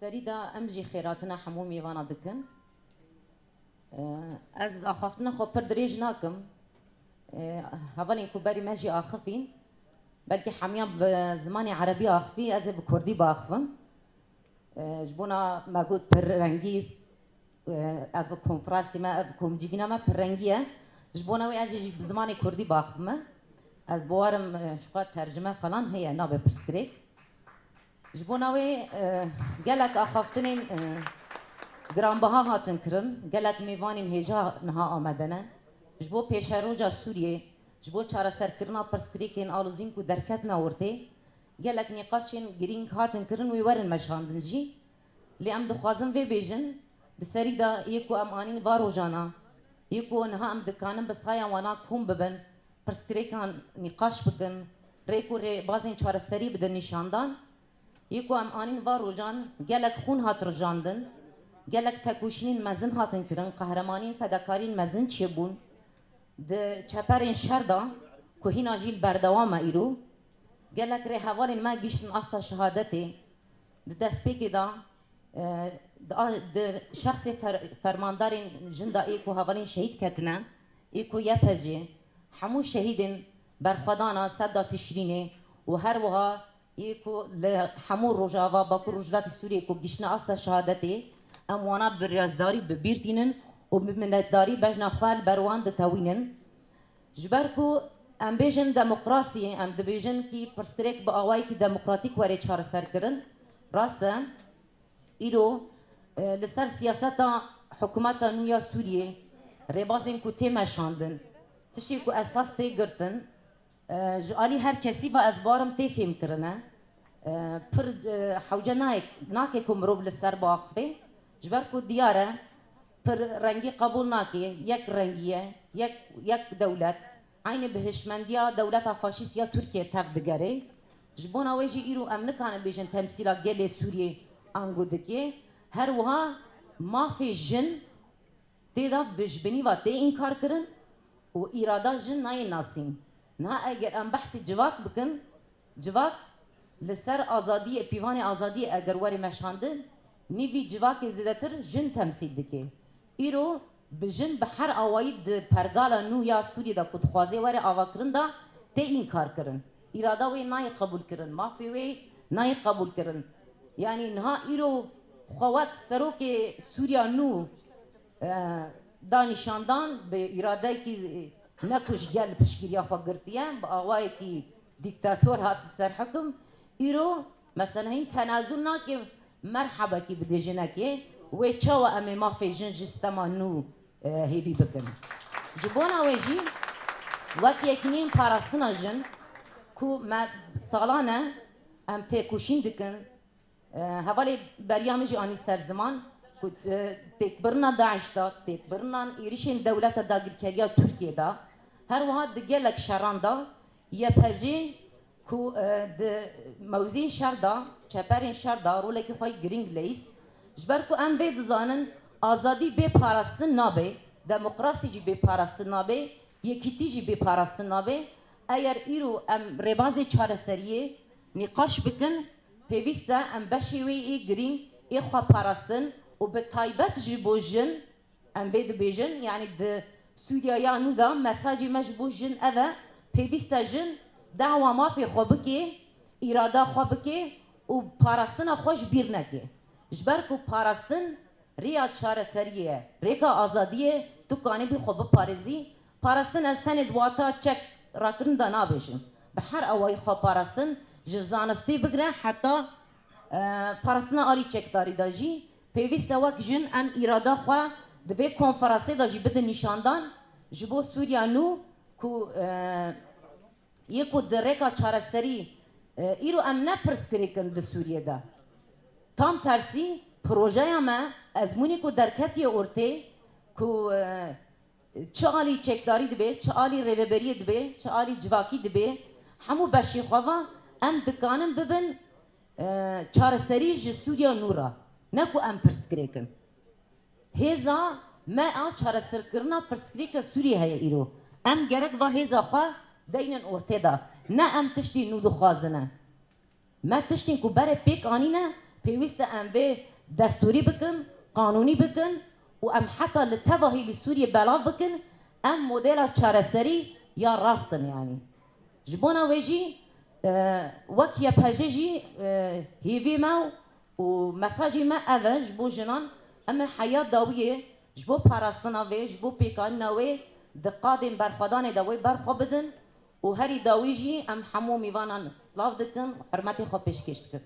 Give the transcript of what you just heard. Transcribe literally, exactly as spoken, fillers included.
Serî de em jî xêratina hemû mêvana dikin. Ez axaftina xwe pir dirêj nakim. Hevalên ku berî me jî axifîn, belkî hemiyan bi zimanê erebî axifî, ez ê bi kurdî biaxifim. Ji bona me got pir rengî, ev konferansê me, ev komcîbîna me pir rengî ye. Ji bona wê ez jî bi zimanê kurdî biaxifime. Ez bawerim, ji xwe tercime falan heye, nabe pirsgirêk. Ji bona wê, e, gelek axaftinên, e, giranbiha hatin kirin, gelek mêvanên hêja niha amade ne. Ji bo pêşeroja Sûriyê, ji bo çareserkirina pirsgirêkên alozîn ku derketine ortê, gelek nîqaşên girîng hatin kirin, wê werin meşandin jî. Lê em dixwazin vê bêjin, di serî de yê ku em anîn va rojana, yê ku niha em dikanin bi saya wana kom bibin, pirsgirêkan nîqaş bikin, rêk û rêbazên çareserî bidin nîşandan. Yê ku em anîn va rojan, gelek xûn hat rijandin, gelek tekoşînên mezin hatin kirin, qehremanîn, fedakarîn mezin çêbûn. Di çeperên şer de ku hîna jî li berdewam e îro, gelek rêhevalên me gihiştin asta şehadetê. Di destpêkê de, e, di a-, di şexsê fer-, fermandarên jin de ê ku hevalên şehîd ketine, ê ku Y P G, hemû şehîdên berxwedana sedda Tişrînê û her wiha yê ku li hemû Rojava, Bakur Rojhilatê Sûriyê ku gihiştine asta şehadetê, em wana bi rêzdarî bi bîr tînin û bi minnetdarî bejna xwe li ber wan ditewînin. Ji ber ku em bêjin demokrasî, em dibêjin kî pirsgirêk bi awayekî demokratîk were çareserkirin. Rast e, îro, e, li ser siyaseta hikûmeta nû ya Sûriyê rêbazên ku tê meşandin, tiştê ku esas tê girtin, e, ji alî her kesî ve ez barim tê fêmkirine. E, pir, e, hewce nayek-, nake ku mirov li ser biaxife, ji ber ku diyar e, pir rengî qebûl nake, yek rengî ye, yek, yek dewlet. Eynî bi hişmendiya dewleta faşîst ya Tirkiyê tev digere. Ji bona wê jî îro em nikarin bêjin temsîla gelê Sûriyê ango dike. Her wiha mafê jin tê de bi, ji binî ve tê înkar kirin û îrada jin nayê nasîn. Niha eger em behsê civak bikin, civak li ser azadiyê, pîvanê azadiyê eger were meşandin, nîvî civakê zêdetir jin temsîl dike. Îro bi jin bi her awayî di pergala nû ya Sûriyê de ku dixwaze were avakirin de tê înkar kirin. Îrada wê nayê qebûl kirin, mafê wê nayê qebûl kirin. Yanî niha îro xwe wek serokê Sûriya nû, e, da nîşandan bi îradeyekî ne ku ji gel piştgiriya xwe girtiye, bi awayekî dîktator hat li ser hikim. Îro mesela hîn tenazul nake, merhebekî bide jinekê, wê çawa em ê mafê jin ji stema nû, e, hêvî bikin. Ji bona wê jî wek yekîneyên parastina jin ku me salan e em têkoşîn dikin, e, hevalê beriya min jî anî ser ziman ku, e, têkbirina DAIŞ de, têkbirinan êrişên dewleta dagirkeriya Tirkiyê de, her wiha di gelek şeran de Y P G ku, e, di mewzeyên şer de, çeperên şer de rolekî xwe girîng leyîst. Ji ber ku em vê dizanin, azadî bê parastin nabe, demokrasî jî bê parastin nabe, yekîtî jî bê parastin nabe. Eger îro em rêbazê çareseriyê nîqaş bikin, pêwîst e em beşê wê ê girîng ê xwe parastin û bi taybet ji bo jin, em vê dibêjin, yanî di Sûriya ya nû de mesajê me ji bo jin ev e, pêwîst e jin dawa mafê xwe bike, îrada xwe bike û parastina xwe ji bîr neke. Ji ber ku parastin rêya çareseriyê ye, rêka azadiyê, tu kanibî xwe biparêzî. Parastin ez tenê di wata çek rakirin de nabêjim. Bi her awayî xwe parastin, ji zanistê bigire heta, e, parastina alî çekdarî de jî, pêwîst e wek jin em îrada xwe di vê konferansê de jî bidin nîşandan ji bo Sûriya nû ku, e, yê ku di rêka çareserî, e, îro em ne pirsgirêk in di Sûriyê de. Tam tersî, projeya me, ezmûnê ku derketiye ortê, ku, e, çi alî çekdarî dibe, çi alî rêveberiyê dibe, çi alî civakî dibe, hemû beşê xwe ve em dikanin bibin, e, çareserî ji Sûriya nû re. Ne ku em pirsgirêk in. Hêza me a çareserkirina pirsgirêka Sûriyê heye îro. Em gerek va hêza xwe deynin ortê de. Ne em tiştê nû dixwazine. Me tiştên ku berê pêk anîne, Pêwîst e em vê destûrî bikin, qanûnî bikin û em heta li tevahî li Sûriyê belav bikin, em modela çareserî ya rast in, yanî. Ji bona wê jî, e, wek Y P J jî, e, hêvî me û mesajî me ev e ji bo jinan, em ê heya dawiyê ji bo parastina wê, ji bo pêkanîna wê di qadên berxwedanê de wê berxwe bidin û herî dawî jî em hemû mîvanan silav dikin û hurmetê xwe pêşkêş dikin.